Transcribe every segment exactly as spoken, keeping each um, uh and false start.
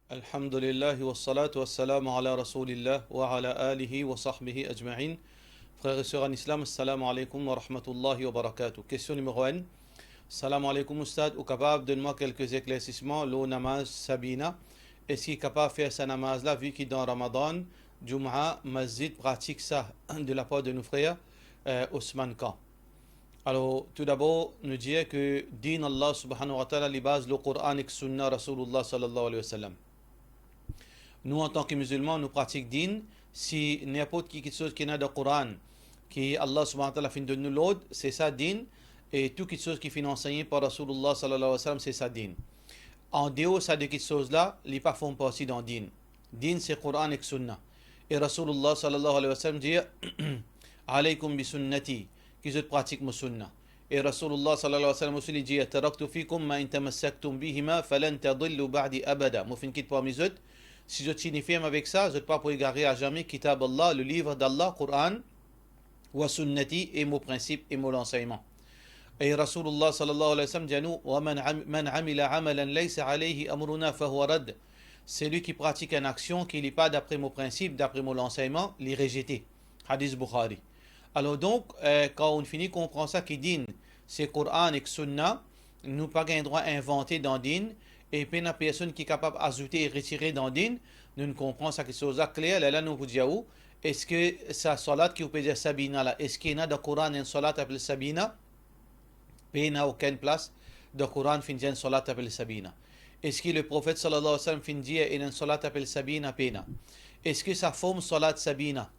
Alhamdulillah, wassalatu wassalamu ala Rasoulillah, wa ala alihi wa sahbihi ajma'in. Frer e ser an Islam, assalamu alaykoum wa rahmatullahi wa barakatuh. Kestion nimero enn. Salam alaykoum, Oustad, ou kapav donn mwa kelke eklersisman lor namaz Sabina? Eski kapav fer sa namaz la, vi ki dan Ramadan, Jum'a, masjid pratik sa de lapar de nou frer, eh, Osman Khan? Alor, toudabor, nou dir ke din Allah subhanahu wa ta'ala, li baz lor Koran ek Sunna Rasoulillah sallallahu alayhi wa sallam. Nou, antan ki mizilman, nou pratik din, si ninport ki kiksoz ki ena dan Koran, ki Allah subhanahu wa ta'ala finn donn nou lord, se sa din, e tou kiksoz ki finn ansegne par Rasoulillah sallallahu alayhi wa sallam, se sa din. Andeor sa de kiksoz la, li pa form parti dan din. Din se Koran ek Sunna. E Rasoulillah sallallahu alayhi wa sallam dir, "Alaykum bi sunnati," ki zot pratik mo sunna. E Rasoulillah sallallahu alayhi wa sallam osi li dir, "Taraktu fikum ma in tamassaktum bihima falan tadillu ba'di abada." Mo finn kit parmi zot, si zot tini ferm avek sa, zot pa pou egare azame, Kitab Allah, le livre d'Allah, Koran, wa sunnati, e mo prinsip e mo lansegnman. E Rasoulillah sallallahu alayhi wa sallam dir nou, "Wa man am-, man amila amalan laysa alayhi amruna fahuwa radd." Selwi ki pratik enn aksion ki li pa dapre mo prinsip, dapre mo lansegnman, li rezete. Hadis Bukhari. Alor donk, eh, kan ou fini konpran sa ki din se Koran ek Sunna, nou pa gagn drwa invante dan din, e pena personn ki kapav azoute e retire dan din, nou konpran sa kiksoz la kler, lerla nou pou dir ou, eski sa salat ki ou pe dir Sabina la, eski ena dan Koran enn salat apel Sabina? Pena okenn plas dan Koran finn dir enn salat apel Sabina. Eski Leprofet sallallahu alayhi wa sallam finn dir ena enn salat apel Sabina? Pena. Eski sa form salat Sabina,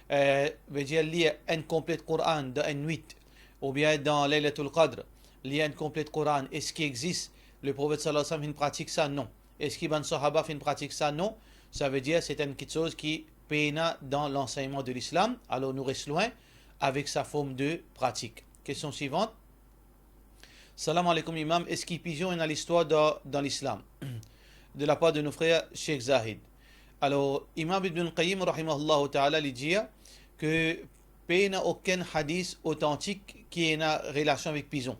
eh, vedir lir enn konple Koran dan enn nwit, oubien dan Laylatul Qadr, lir enn konple Koran, eski exis? Leprofet sallallahu alayhi wa sallam finn pratik sa? Non. Eski bann sahaba finn pratik sa? Non. Savedir se enn kiksoz ki pena dan lansegnman de Lislam, alor nou res lwin avek sa form de pratik. Kestion swivant. Salam alaykoum Imam, eski pizion ena listwar dan, dan Lislam? De lapar de nou frer Sheikh Zahid. Alor, Imam Ibn Qayyim, rahimahullahu ta'ala, li dir ke pena okenn hadis otantik ki ena relasion avek pizion.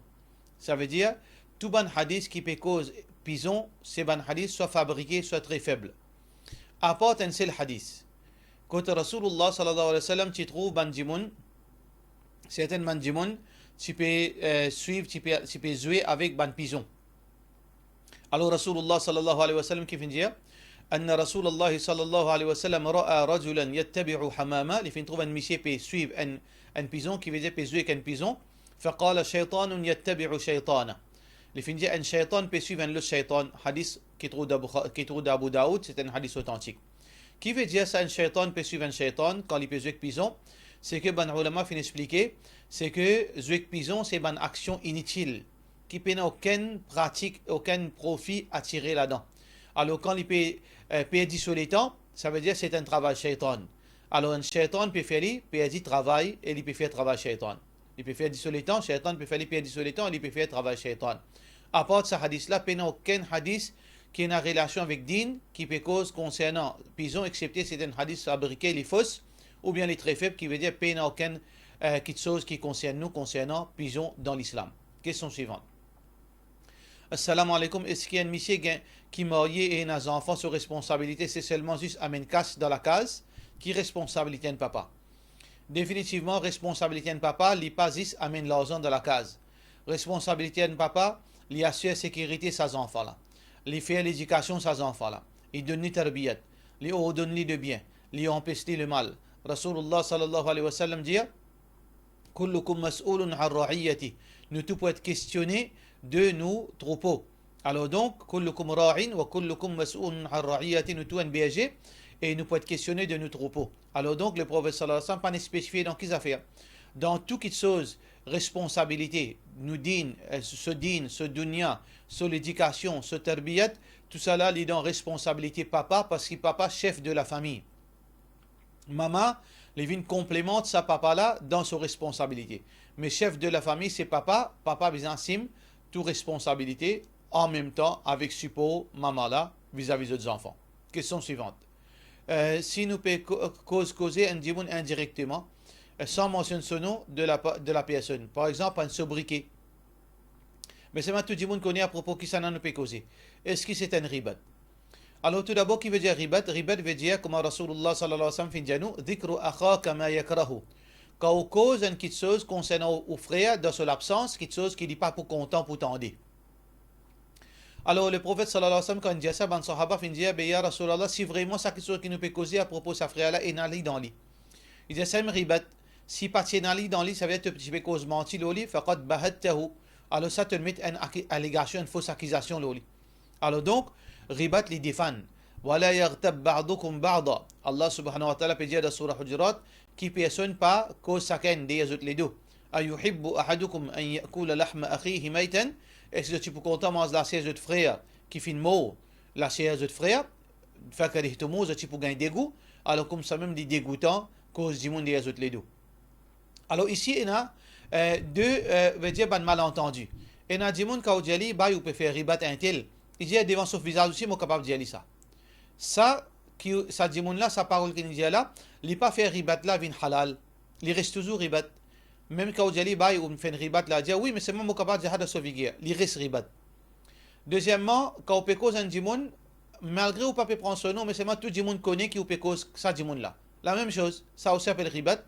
Savedir, tou bann hadis ki pe koz pizion, se bann hadis swa fabrike, swa tre feb. Apar enn sel hadis, kot Rasoulillah sallallahu alayhi wa sallam ti trouv bann dimoun, sertin bann dimoun ti pe, eh, swiv, ti pe, ti pe zwe avek bann pizion. Alor Rasoulillah sallallahu alayhi wa sallam ki finn dir, anna Rasoulillah sallallahu alayhi wa sallam ra'a rajulan yattabi'u hamama, li finn trouv enn misie pe swiv enn, enn pizion, ki vedir pe zwe ek enn pizion, faqala shaytanun yattabi'u shaytana. Li finn dir enn shaytan pe swiv enn lot shaytan, hadis ki trouv dan Bukha-, ki trouv dan Abu Daoud, se enn hadis otantik. Ki vedir sa, enn shaytan pe swiv enn shaytan kan li pe zwe ek pizion? Seki bann oulama finn explike, seki zwe ek pizion se bann aksion initil, ki pena okenn pratik, okenn profi a tire ladan. Alor kan li pe, eh, perdi so letan, savedir se enn travay shaytan. Alor enn shaytan pe fer li perdi travay e li pe fer travay shaytan. Li pe perdi so letan, shaytan pe fer li perdi so letan, li pe fer travay shaytan. Apar sa hadis la, pena okenn hadis ki ena relasion avek din ki pe koz konsernan pizion, exsepte sertin hadis fabrike, li fos, oubien li tre feb, ki vedir pena okenn, eh, kiksoz ki konsern nou konsernan pizion dan Lislam. Kestion swivant. Assalamu alaykoum, eski enn misie gagn, ki marye e ena zanfan, so responsabilite se selman zis amenn kas dan lakaz? Ki responsabilite enn papa? Definitivman, responsabilite enn papa, li pa zis amenn larzan dan lakaz. Responsabilite enn papa, li asir sekirite sa zanfan la. Li fer ledikasion sa zanfan la. Li donn li tarbiyat. Li ordonn li lebien. Li anpes li lemal. Rasoulillah sallallahu alayhi wa sallam dir, "Kullukum mas'ulun an ra'iyati." Nou tou pou et kestione de nou troupo. Alor donk, "Kullukum ra'in wa kullukum mas'ulun an ra'iyati", nou tou enn berze e nou pou et kestione de nou troupo. Alor donk, Leprofet sallallahu alayhi wa sallam pa spesifie dan ki zafer. Dan tou kiksoz, responsabilite, nou din, eh, so din, so dunya, so ledikasion, so tarbiyat, tousala li dan responsabilite papa, parski papa sef de lafami. Mama, li vinn konplemant sa papa la dan so responsabilite. Me sef de lafami se papa, papa bizin asim tou responsabilite, anmemtan avek sipor mama la vizavi zot zanfan. Kestion swivant. Eh, si nou pe ko-, koz koze enn dimoun indirekteman, eh, san mansionn so non de la pa-, de la personn, par exanp, enn sobrique, me selman tou dimoun kone apropo kisannla nou pe koze, eski se enn ribat? Alor, toudabor, ki vedir ribat? Ribat vedir, kouma Rasoulullah sallallahu alayhi wa sallam finn dir nou, "Dhikru akhaka ma yakrahu." Kan ou koz enn kitsoz konsernan ou, ou frer dan so labsans, kitsoz ki li pa pou kontan pou tande. Alor, Leprofet sallallahu alayhi wa sallam, kan li dir sa, bann sahaba finn dir, "Be ya Rasoulullah, si vreman sa kitsoz ki nou pe koze apropo sa frer la, ena li dan li." Li dir, "Sa mem ribat, si pa ti ena li dan li, savedir to ti pe koz manti lor li, faqad bahattahu." Alor sa, to met enn aki-, alegasion, enn fos akizasion lor li. Alor donk, ribat li defann. "Wa la yaghtab ba'dukum ba'da." Allah subhanahu wa ta'ala pe dir dan Sourah Hujurat, ki personn pa koz sakenn deryer zot ledo. "Ayuhibbu ahadukum an ya'kula lahma akhihi maytan?" Eski zot ti pou kontan manz laser zot frer ki finn mor, laser zot frer? "Fakarihtumuh", zot ti pou gagn degou. Alor koumsamem li degoutan koz dimoun deryer zot ledo. Alor isi ena, eh, de, eh, vedir bann malantandi. Ena dimoun, kan ou dir li, "Bay, ou pe fer ribat entel." Li dir, "Devan so vizaz osi, mo kapav dir li sa." Sa ki, sa dimoun la, sa parol ki li dir la, li pa fer ribat la vinn halal. Li res touzour ribat. Mem kan ou dir li, "Bay, ou fer enn ribat la," li dir, "Wi, me selman mo kapav dir sa dan so figir." Li res ribat. Dezieman, kan ou pe koz enn dimoun, malgre ou pa pe pran so non, me selman tou dimoun kone ki ou pe koz sa dimoun la. Lamem soz, sa osi apel ribat,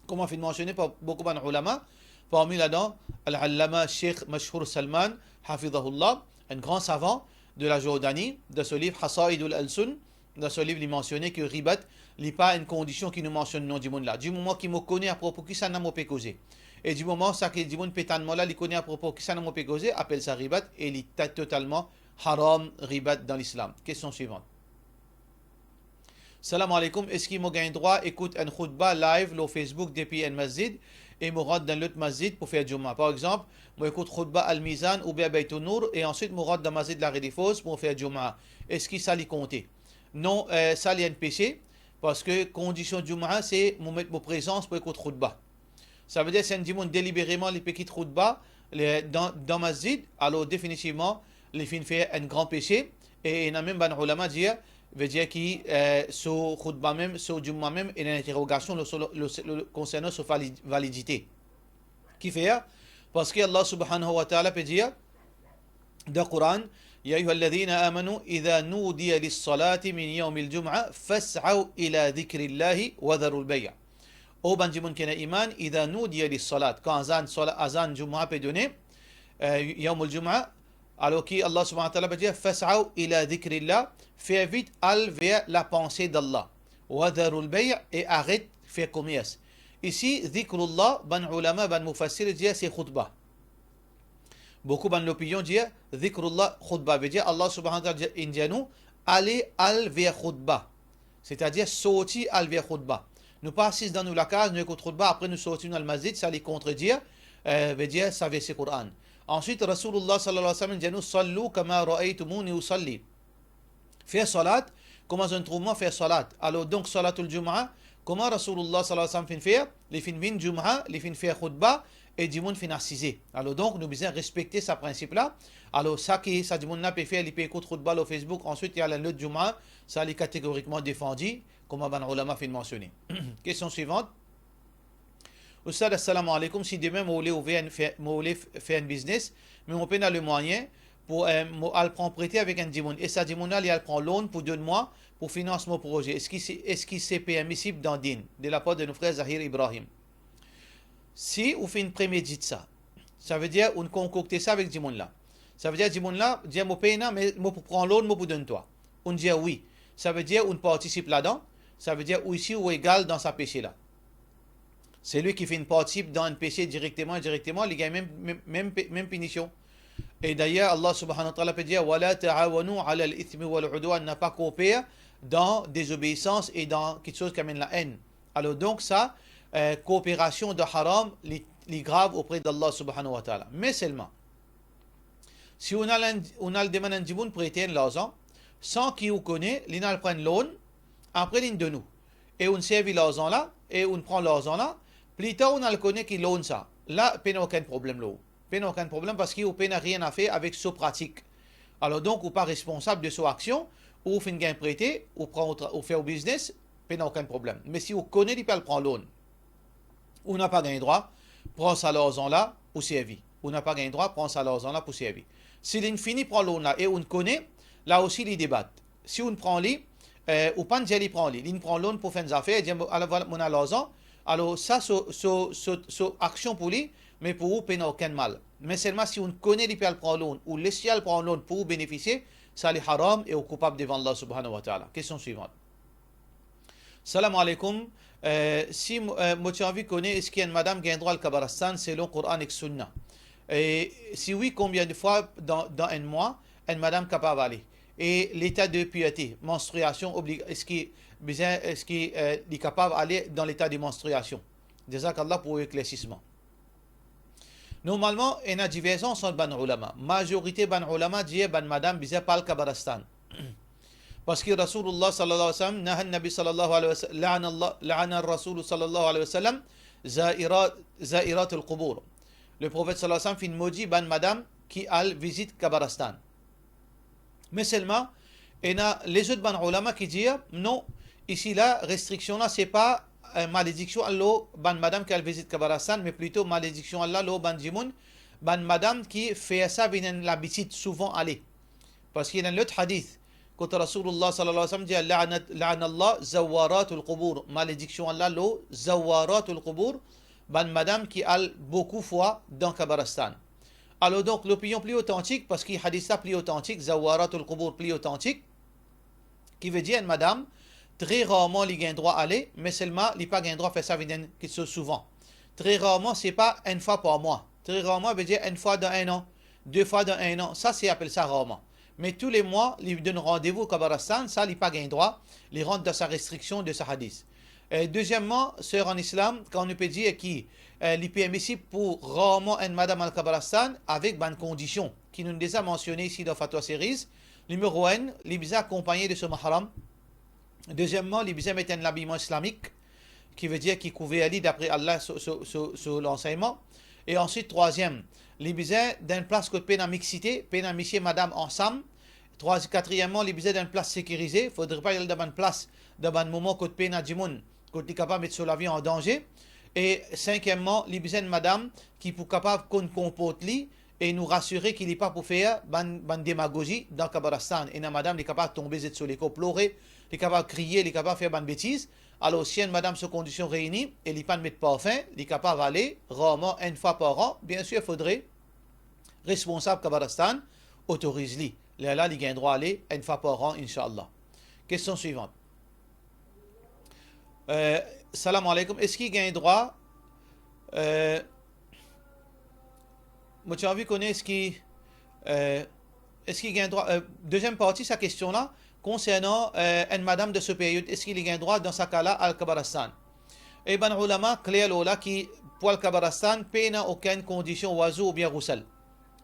kouma finn mansione par boukou bann oulama, parmi ladan Al-Allama Sheikh Mashhour Salman, hafidhahullah, enn gran savan de la Jordani, dan so liv Hasaidul Alsun, dan so liv li mansione ki ribat, li pa enn kondision ki nou mansionn non dimoun la. Di moman ki mo kone apropo kisannla mo pe koze, e di moman sa ki dimoun pe tann mwa la, li kone apropo kisannla mo pe koze, apel sa ribat, e li ta-, totalman haram ribat dan Lislam. Kestion swivan. Salam aleykoum, eski mo gagn drwa ekout enn khoutba live lor Facebook depi enn masjid e mo rant dan lot masjid pou fer Djouma? Par exanp, mo ekout khoutba Al-Mizan oubien Baytoun Nour e answit mo rant dan masjid Larue de Fors pou mo fer Djouma. Eski sa li konte? Non, eh, sa li enn pese, parski kondision Djouma se mo met mo prezans pou ekout khoutba. Savedir si enn dimoun delibereman li pe kit khoutba, li, dan, dan masjid, alor definitivman li finn fer enn gran pese, e ena mem bann oulama dir, vedir ki, eh, so khoutba mem, so Djouma mem, ena enn interogasion lor, lor, lor, lor, konsernan so vali-, validite. Kifer? Parski Allah subhanahu wa ta'ala pe dir, dan Koran, "Ya ayyuhalladhina amanu, idha nudiya lis-salati min yawmil jum'a, fas'aw ila dhikrillahi wa dharul bay'." O bann dimoun ki ena iman, "Idha nudiya lis-salat", kan azan, sala-, azan Djouma pe done, eh, yawmul Djouma, alor ki Allah subhanahu wa ta'ala pe dir, "Fas'aw ila dhikrillah", fer vit al ver lapanse d'Allah. "Wa dharul bay'", e aret fer komers. Isi, dhikrullah, bann oulama, bann mufassir dir se khoutba. Boukou bann lopinion dir, dhikrullah, khoutba, vedir Allah subhanahu wa ta'ala dir, inn dir nou, ale al ver khoutba. Setadir sorti al ver khoutba. Nou pa asiz dan nou lakaz, nou ekout khoutba, apre nou sorti, nou al masjid, sa li kontredir, eh, vedir sa verse Koran. Answit, Rasoulullah sallallahu alayhi wa sallam dir nou, "Sallu kama ra'aytumuni usalli." Fer salat, kouma zot trouv mwa fer salat. Alor donk, salatul Djouma, kouma Rasoulullah sallallahu alayhi wa sallam finn fer, li finn vinn Djouma, li finn fer khoutba, e dimoun finn asize. Alor donk, nou bizin respekte sa prinsip la. Alor sa ki sa dimoun la pe fer, li pe ekout khoutba lor Facebook, answit li al enn lot Djouma, sa li kategorikman defandi, kouma bann oulama finn mansione. Kestion swivan. Oustad, assalamu alaikum. Si demin mo oule ouver enn, fer, mo oule f-, fer enn biznes, me mo pena lemwayin pou, eh, mo al pran prete avek enn dimoun, e sa dimoun la, li al pran loan pou donn mwa, pou finans mo proze. Eski se, eski se permisib dan din? De lapar de nou frer Zahir Ibrahim. Si ou finn premedit sa, savedir ou'nn konkokte sa avek dimoun la. Savedir dimoun la dir, "Mo pena, me mo pou pran loan, mo pou donn twa." Ou'nn dir wi. Savedir ou'nn partisip ladan. Savedir ou isi ou egal dan sa pese la. Selwi ki finn partisip dan enn pese direkteman, indirekteman, li gagn mem, mem, mem pe-, mem pinision. E dayer, Allah subhanahu wa ta'ala pe dir, "Wa la ta'awanu alal ithmi wal udwan", napa korper dan dezobeisans e dan kiksoz ki amenn laenn. Alor donk sa, eh, korperasion dan haram, li, li grav opre d'Allah subhanahu wa ta'ala. Me selman, si ou'nn al enn, ou'nn al demann enn dimoun prete enn larzan, san ki ou kone, li'nn al pran loan, apre li'nn donn ou. E ou'nn servi larzan la, e ou'nn pran larzan la, plitar ou'nn al kone ki loan sa. La, pena okenn problem lor ou. Pena okenn problem, parski ou pena nanye a fer avek so pratik. Alor donk, ou pa responsab de so aksion, ou finn gagn prete, ou pran, ou tra-, ou fer ou biznes, pena okenn problem. Me si ou kone li pe al pran loan, ou napa gagn drwa pran sa larzan la pou servi. Ou napa gagn drwa pran sa larzan la pou servi. Si li'nn fini pran loan la e ou'nn kone, la osi li debat. si ou pran li, eh, ou pa'nn dir li pran li, li'nn pran lo'nn pou fer enn zafer, dir, "Ala, vwala, mo ena larzan." Alor, sa so, so, so, so aksion pou li, me pou ou, pena okenn mal. Me selman si ou kone li pe al pran lo'nn, ou les li al pran lo'nn pou ou benefisie, sa li haram e ou koupab devan Allah subhanahu wa ta'ala. Kestion swivant. Salam alaikum. Eh, si mo, eh, mo ti anvi kone eski enn madam gagn drwa al kabaristan selon Koran ek Sunna? E si wi, konbien de fwa dan, dan enn mwa enn madam kapav ale? E leta de perte, manstriasion obli-, eski bizin, eski, eh, li kapav ale dan leta de manstriasion? Jazakallah pou eklersisman. Normalman, ena diverzans ant bann ulama. Mazorite bann ulama dir bann madam bizin pa al kabaristan. Parski Rasoulullah sallallahu alayhi wa sallam, naha Nabi sallallahu alayhi wa sallam, la'ana Allah, la'ana Rasoul sallallahu alayhi wa sallam, za'irat, za'iratul qubur. Leprofet sallallahu alayhi wa sallam finn modi bann madam ki al vizit kabaristan. Me selman, ena lezot bann ulama ki dir, non, isi la, restriksion la, se pa, eh, malediksion la lor bann madam ki al vizit kabaristan, me plito malediksion la lor bann dimoun, bann madam ki fer sa vinn enn labitid souvan ale. Parski ena enn lot hadith, kot Rasoulullah sallallahu alayhi wa sallam dir, la'anat, la'anallah zawaratul qubur, malediksion la lor zawaratul qubur, bann madam ki al boukou fwa dan kabaristan. Alor donk, lopinion pli otantik, parski hadith la pli otantik, zawaratul qubur pli otantik, ki vedir enn madam, tre rarman li gagn drwa ale, me selman li pa gagn drwa fer sa vinn enn kiksoz souvan. Tre rarman, se pa enn fwa par mwa. Tre rarman vedir enn fwa dan enn an, de fwa dan enn an. Sa, se apel sa rarman. Me toulemwa, li donn randevou kabaristan, sa, li pa gagn drwa, li rant dan sa restriksion de sa hadith. E dezieman, ser an Islam, kan nou pe dir ki, eh, li permisib pou rarman enn madam al kabaristan avek bann kondision ki nou'nn deza mansione isi dan Fatwa Series, nimero enn, li bizin akonpagne de so mahram. Dezieman, li bizin met enn labiyman islamik, ki vedir ki kouver li dapre Allah so, so, so, so lansegnman. E answit, trwaziem, li bizin dan enn plas kot pena miksite, pena misie, madam ansam. Trwa-, katriemman, li bizin dan enn plas sekirize, fodre pa li al dan bann plas, dan bann moman kot pena dimoun, kot li kapav met so lavi an danze. E sinkiemman, li bizin enn madam ki pou kapav konn konport li, e nou rasire ki li pa pou fer bann, bann demagozi dan kabaristan. Ena madam, li kapav tonbe, zet so lekor, plore, li kapav kriye, li kapav fer bann betiz. Alor, si enn madam so kondision reyini e li pa'nn met parfin, li kapav ale rarman, enn fwa par an. Biensir, fodre responsab kabaristan otoriz li. Lerla, li gagn drwa ale enn fwa par an, inshallah. Kestion swivant. Eh, salam alaikum. Eski gagn drwa, eh, mo ti anvi kone eski, eh, eski gagn drwa, eh, deziem parti sa kestion la, konsernan, eh, enn madam dan so period, eski li gagn drwa dan sa ka la al kabaristan? E bann ulama kler lor la ki pou al kabaristan, pena okenn kondision wazou oubien rousel.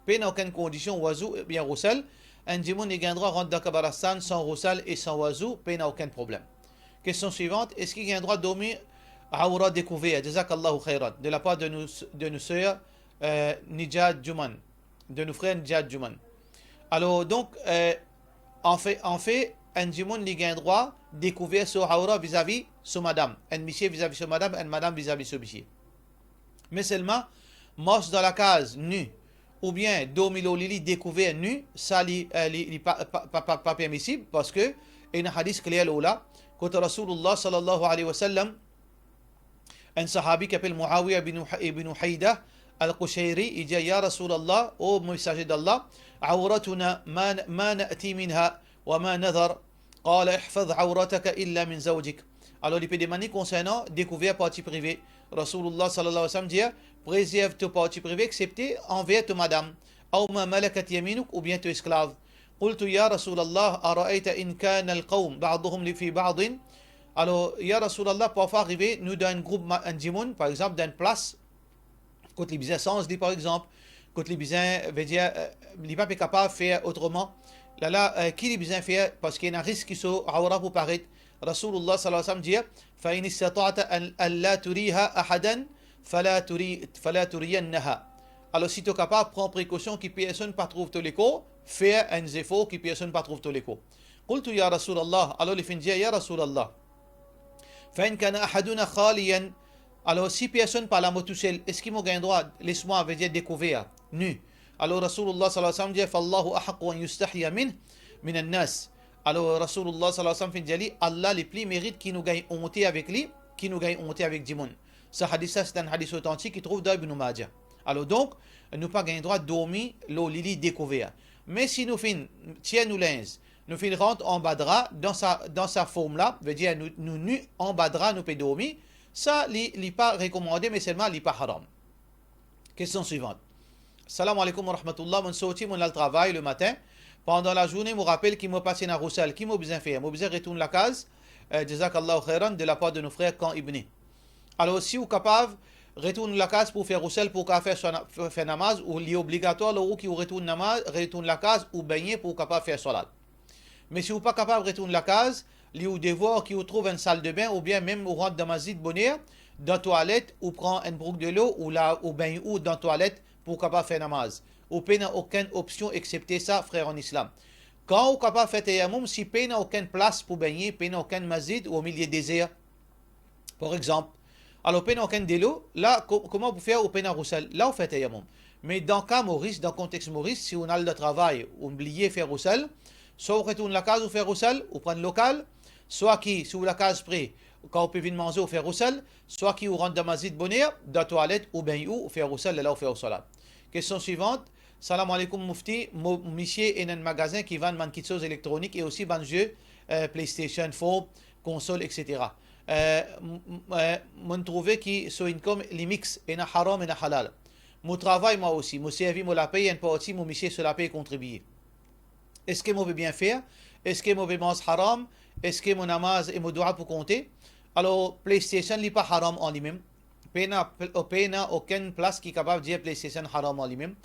Pena okenn kondision wazou oubien rousel. Enn dimoun, li gagn drwa rant dan kabaristan san rousel e san wazou, pena okenn problem. Kestion swivant, eski gagn drwa dormi awra dekouver? Jazakallahu khairan. De lapar de nou, de nou ser, eh, Nijat Jouman. De nou frer Nijat Jouman. Alor, donk, eh, anfe, anfe, enn dimoun, li gagn drwa dekouver so awra vizavi so madam. Enn misie vizavi so madam, enn madam vizavi so misie. Me selman, mars dan lakaz ni, oubien dormi lor lili dekouver ni, sa li, eh, li, li pa, pa, pa, pa, pa permisib, parski ena hadis kler lor la, kot Rasoulullah sallallahu alayhi wa sallam, enn sahabi ki apel Muawiya ibn, ibn Hayda al-Qushayri, li dir, "Ya Rasoulullah, o Mesaze d'Allah, awratuna ma, ma na'ti minha wa ma nadhar." Qala, "Ihfaz awrataka illa min zawjik." Alor, li pe demann li konsernan dekouver parti prive. Rasoulullah sallallahu alayhi wa sallam dir, "Prezerv to parti prive, exsepte anver to madam, aw ma malakat yaminuk, oubien to esklav." Qultu, "Ya Rasoulullah, ara'ayta in kana al-qawm ba'duhum li fi ba'din?" Alor, ya Rasoulullah, parfwa arive, nou dan enn group ma-, enn dimoun, par exanp, dan enn plas, kot li bizin sanz li, par exanp, kot li bizin, vedir, eh, li pa pe kapav fer otreman. Lala, eh, ki li bizin fer, parski ena risk ki so awra pou paret. Rasoulullah sallallahu alayhi wa sallam dir, "Fa in istata'ta an, an la turiha ahadan, fala turi-, fala turiyannaha." Alor, si to kapav pran prekosion ki personn pa trouv to lekor, fer enn zefor ki personn pa trouv to lekor. Qultu, "Ya Rasoulullah," alor li finn dir, "Ya Rasoulullah, fa in kana ahaduna khaliyan, alor si personn pa la, mo tousel, eski mo gagn drwa les mwa, vedir dekouver, ni?" Alor Rasoulullah sallallahu alayhi wa sallam dir, "Fallahu ahaqqu an yustahya min, minan nas." Alor, Rasoulullah sallallahu alayhi wa sallam finn dir li, Allah li pli merit ki nou gagn onte avek li, ki nou gagn onte avek dimoun. Sa hadis la, se enn hadis otantik ki trouv dan Ibn Majah. Alor donk, nou pa gagn drwa dormi lor lili dekouver. Me si nou finn tir nou linz, nou finn rant anba dra, dan sa, dan sa form la, vedir nou, nou ni anba dra, nou pe dormi, sa li, li pa rekomande, me selman li pa haram. Kestion swivant. Salam aleykoum wa rahmatullah, mo sorti, mo al travay le matin. Pandan lazourne, mo rapel ki mo pas ena roussel. Ki mo bizin fer? Mo bizin retourn lakaz? Eh, jazakallahu khairan, de lapar de nou frer Kan Ibni. Alor, si ou kapav retourn lakaz pou fer roussel, pou kapav fer swa na-, fer namaz, ou li obligatwar lor ou ki ou retourn namaz, retourn lakaz, ou begne pou ou kapav fer swalat. Me si ou pa kapav retourn lakaz, li ou devwar ki ou trouv enn saldebin, oubien mem ou rant dan masjid boner, dan twalet, ou pran enn brouk delo, ou lav, ou begn ou dan twalet pou ou kapav fer namaz. Ou pena okenn opsion exsepte sa, frer an Islam. Kan ou kapav fer tayamoum, si pena okenn plas pou begne, pena okenn masjid, ou omilie dezer, par exanp. Alor, pena okenn delo, la, ko-, kouma pou fer, ou pena roussel? La, ou fer tayamoum. Me dan ka Moris, dan kontex Moris, si ou al dan travay, ou bliye fer roussel, swa ou retourn lakaz, ou fer roussel, ou pran lokal, swa ki, si ou lakaz pre, kan ou pe vinn manze, ou fer roussel, swa ki ou rant dan masjid boner, dan twalet, ou begn ou, ou fer roussel, lerla ou fer ou swalat. Kestion swivant. Salam aleykoum Mufti, mo misie ena enn magazin ki vann bann kitsoz elektronik e osi bann ze, eh, PlayStation four, konsol, et cetera. Eh, m-, m-, eh, mo'nn trouve ki so income li mix, ena haram, ena halal. Mo travay mwa osi, mo servi mo lapey, enn parti mo misie so lapey kontribie. Eski mo pe bien fer? Eski mo pe manz haram? Eski mo namaz e mo dwa pou konte? Alor, PlayStation li pa haram an limem. Pena, pena okenn plas ki kapav dir PlayStation haram an limem.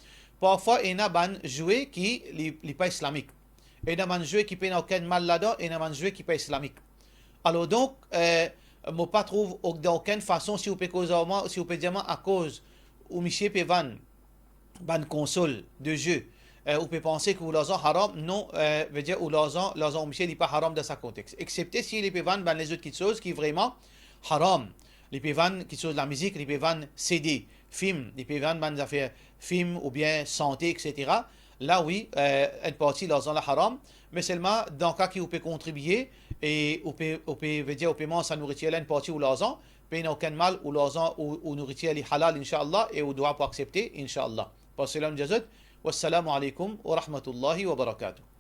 Parfwa, ena bann zwe ki li, li pa islamik. Ena bann zwe ki pena okenn mal ladan, ena bann zwe ki pa islamik. Alor donk, eh, mo pa trouv ok-, dan okenn fason si ou pe koz ar mwa, si ou pe dir mwa akoz ou misie pe vann bann konsol de ze, eh, ou pe panse ki ou larzan haram. Non, eh, vedir ou larzan, larzan ou misie li pa haram dan sa kontex. Exsepte si li pe vann bann lezot kitsoz ki vreman haram. Li pe vann kitsoz lamizik, li pe vann CD, fim, li pe vann bann zafer fim oubien sante, et cetera. La wi, eh, enn parti larzan la haram, me selman dan ka ki ou pe kontribie e ou pe, ou pe, vedir ou pe manz sa nouritir la, enn parti ou larzan, pena okenn mal, ou larzan, ou, ou nouritir li halal, inshallah, e ou dwa pou aksepte, inshallah. Pas selam dir zot, wassalamu aleykoum wa rahmatullahi wa barakatuh.